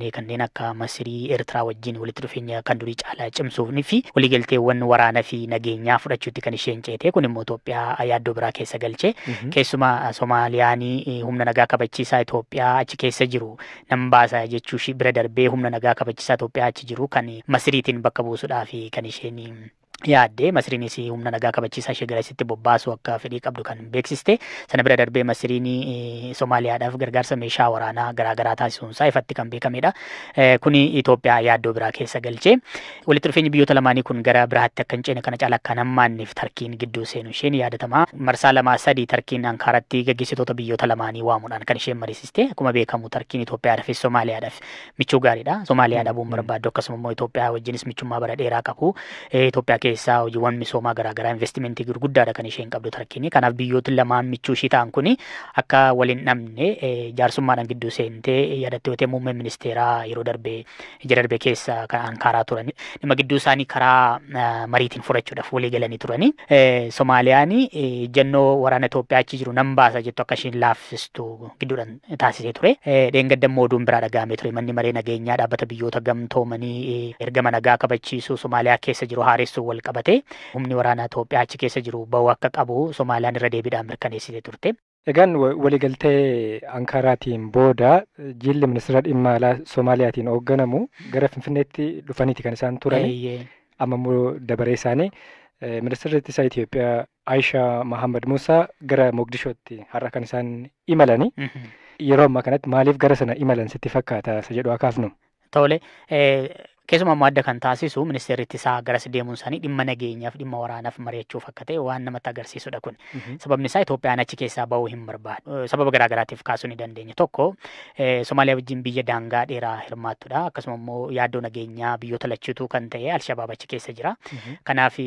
Kanneen akka Masirii, Eertiraa wajjin walitti dhufeenya kan durii caalaa cimsuufii fi waliigalteewwan waraanaa fi nageenyaa fudhachuutti kan isheen ceete. Kun immoo Itoophiyaa yaaddoo biraa keessa galche. Keessumaa Somaaliyaan humna nagaa kabachiisaa Itoophiyaa achi keessa jiru nan baasa jechuu ishee bira darbee humna nagaa kabachiisaa Itoophiyaa achi jiru kan Masiriitiin bakka buusuudhaaf kan isheen yaadde. Masiriinis humna nagaa kabachiisaa ishee garasitti bobbaasu akka fedhii qabdu kan beeksiste. Sana bira darbee Masiriin Somaaliyaadhaaf gargaarsa meeshaa waraanaa garaagaraa taasisuunsaa ifatti kan beekamedha. Kuni Itoophiyaa yaaddoo biraa keessa galche. Walitti dhufeenyi biyyoota lamaanii kun gara biraatti akka hin ceene, kana caala akka hin hammaanneef Tarkiin gidduu seenu isheen yaadatama. Marsaa lamaa sadii Tarkiin Ankaaratti gaggeessitoota biyyoota lamaanii waamuudhaan kan isheen mariisiste. Akkuma beekamu Tarkiin Itoophiyaadhaaf Somaaliyaadhaaf michuu gaariidha. Somaaliyaa dhabuun barbaaddu, akkasuma immoo Itoophiyaa wajjinis michummaa bara dheeraa qabu. Itoophiyaa keessaa hojiiwwan misoomaa garaagaraa, investimentii gurguddaadha kan isheen qabdu Tarkiin. Kanaaf biyyooti lamaan michuu ishii ta'an kuni akka waliin dhabne jaarsummaadhaan gidduu seentee yaadattee yoo ta'e, muummeen ministeeraa yeroo darbee ija darbe keessa kan Ankaaraa turan dhimma gidduu isaanii karaa mariitiin furachuudhaaf walii galanii turani. Somaaliyaan ejjennoo waraana Itoophiyaa achi jiru nan baasa jettu akka isheen laaffistu gidduudhaan taasisee ture. Dheengadda immoo oduun biraa dhaga'amee ture. Manni maree nageenyaa dhaabbata biyyoota gamtoomanii ergama nagaa kabachiisuu Somaaliyaa keessa jiru haaressuun wal qabate humni waraanaa Itoophiyaa achi keessa jiru bahuu akka qabu Somaaliyaan irra deebiidhaan mirkaneessitee turte. Egaan waliigaltee Ankaaraatiin booda jilli ministeera dhimma alaa Soomaaliyaatiin hoogganamu gara Finfinneetti dhufaniiti kan isaan turan. Amma immoo dabaree isaanii ministeerri ittisaa Itoophiyaa Aayishaa Mahammad Musaa gara Mogadishootti har'a kan isaan imalani. Yeroo ammaa kanatti maaliif gara sana imalan sitti fakkaata isa jedhu haa kaafnu? Tole, keessumaa immoo adda kan taasisu ministeerri ittisaa garas deemuun isaanii dhimma nageenyaaf, dhimma waraanaaf mari'achuuf akka ta'e waan namatti agarsiisudha kun. Sababni isaa Itoophiyaan achi keessaa bahuu hin barbaadu. Sababa garaa garaatiif kaasuu ni dandeenya. Tokko, Somaaliyaa wajjin biyya daangaa dheeraa hirmaattudha. Akkasuma immoo yaaddoo nageenyaa biyyoota lachuutuu kan ta'e Alshabaab achi keessa jira. Kanaaf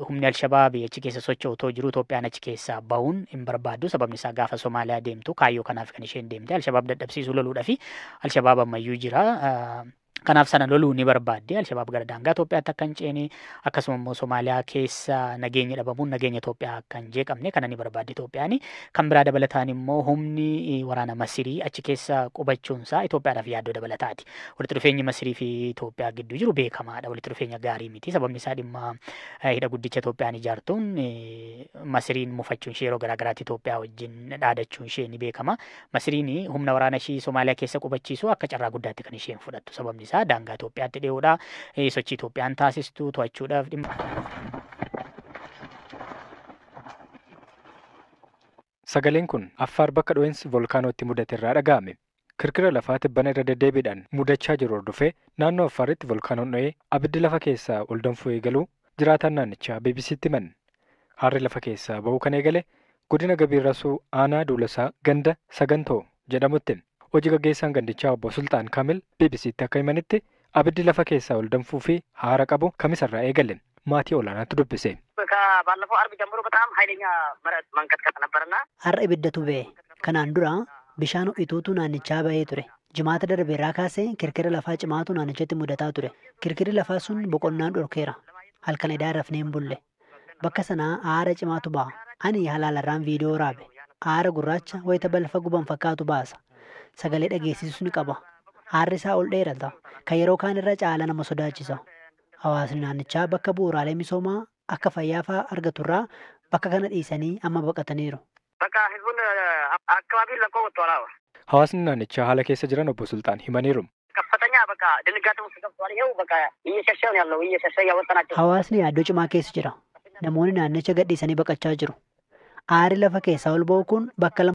humni Alshabaab achi keessa socho'u otoo jiru Itoophiyaan achi keessaa bahuun hin barbaaddu. Sababni isaa gaafa Somaaliyaa deemtu kaayyoo kanaaf kan isheen deemte Alshabaab dadhabsiisuu loluudhaa fi Alshabaab ammayyuu jira. Kanaaf sana loluu ni barbaadde. Alshabaab gara daangaa Itoophiyaatti akka hin ceene, akkasuma immoo Somaaliyaa keessa nageenya dhabamuun nageenya Itoophiyaa akka hin jeeqamne kana ni barbaadde Itoophiyaan. Kan biraa dabalataan immoo humni waraana Masirii achi keessa qubachuunsaa Itoophiyaadhaaf yaaddoo dabalataati. Walitti dhufeenyi Masirii fi Itoophiyaa gidduu jiru beekamaadha. Walitti dhufeenya gaarii miti. Sababni isaa dhimma hidha guddicha Itoophiyaan ijaartuun Masiriin mufachuun ishee, yeroo garaa garaatti Itoophiyaa wajjin dhaadachuun ishee ni beekama. Masiriin humna waraana ishii Somaaliyaa keessa qubachiisu akka carraa guddaatti kan isheen fudhattu. Sababni isaa daangaa Itoophiyaatti dhiyoodha. Sochii Itoophiyaan taasistu to'achuudhaaf dhimma. Sagaleen kun Affaar bakka dho'insi volkaanootti mudate irraa dhaga'ame. Kirkira lafaa tibbana irra deddeebiidhaan mudachaa jiru hordofee naannoo Affaaritti volkaanoon dho'ee abiddi lafa keessaa ol danfuu eegaluu jiraataan naannichaa BBCtti himan. Haarri lafa keessaa ba'uu kan eegale godina Gabiir Rasuu aanaa Duulasaa ganda Sagantoo jedhamutti. Hojii gaggeessaan gandichaa obbo Sultaan Kaamil BBCtti akka himanitti abiddi lafa keessaa ol danfuu fi haara qabu kamisarraa eegale. Maatii olaanaatu dubbise. ባለፈው አርብ ጀምሮ በጣም ኃይለኛ መሬት መንቀጥቀጥ ነበርና Har'a ibiddatu ba'e. Kanaan dura bishaan ho'ituutu naannichaa bahee ture. Jimaata darbe irraa kaasee kirkira lafaa cimaatu naannichatti mudataa ture. Kirkirri lafaa sun boqonnaan dhorkeera. Halkan edaa rafnee hin bulle. Bakka sanaa aara cimaatu ba'a. Ani halaalarraan viidiyoo raabe. Aara gurraacha wayita balfa guban fakkaatu baasa. Sagalee dhageessisus ni qaba. Aarri isaa ol dheerata. Kan yeroo kaan irra caala nama sodaachisa. Hawaasni naannichaa bakka bu'uuraalee misoomaa akka fayyaa fa'aa argaturraa bakka kana dhiisanii amma baqataniiru. በቃ ህዝቡን አካባቢውን ለቆ ወጥቷል። አዎ Hawaasni naannichaa haala keessa jiran obbo Sultaan himaniiru. ከፍተኛ በቃ ድንጋጤ ውስጥ ገብቷል። ይኸው በቃ እየሸሸ ነው ያለው፣ እየሸሸ እያወጣናቸው። Hawaasni yaaddoo cimaa keessa jira. Namoonni naannicha gadhiisanii baqachaa jiru. Aarri lafa keessaa ol ba'u kun bakka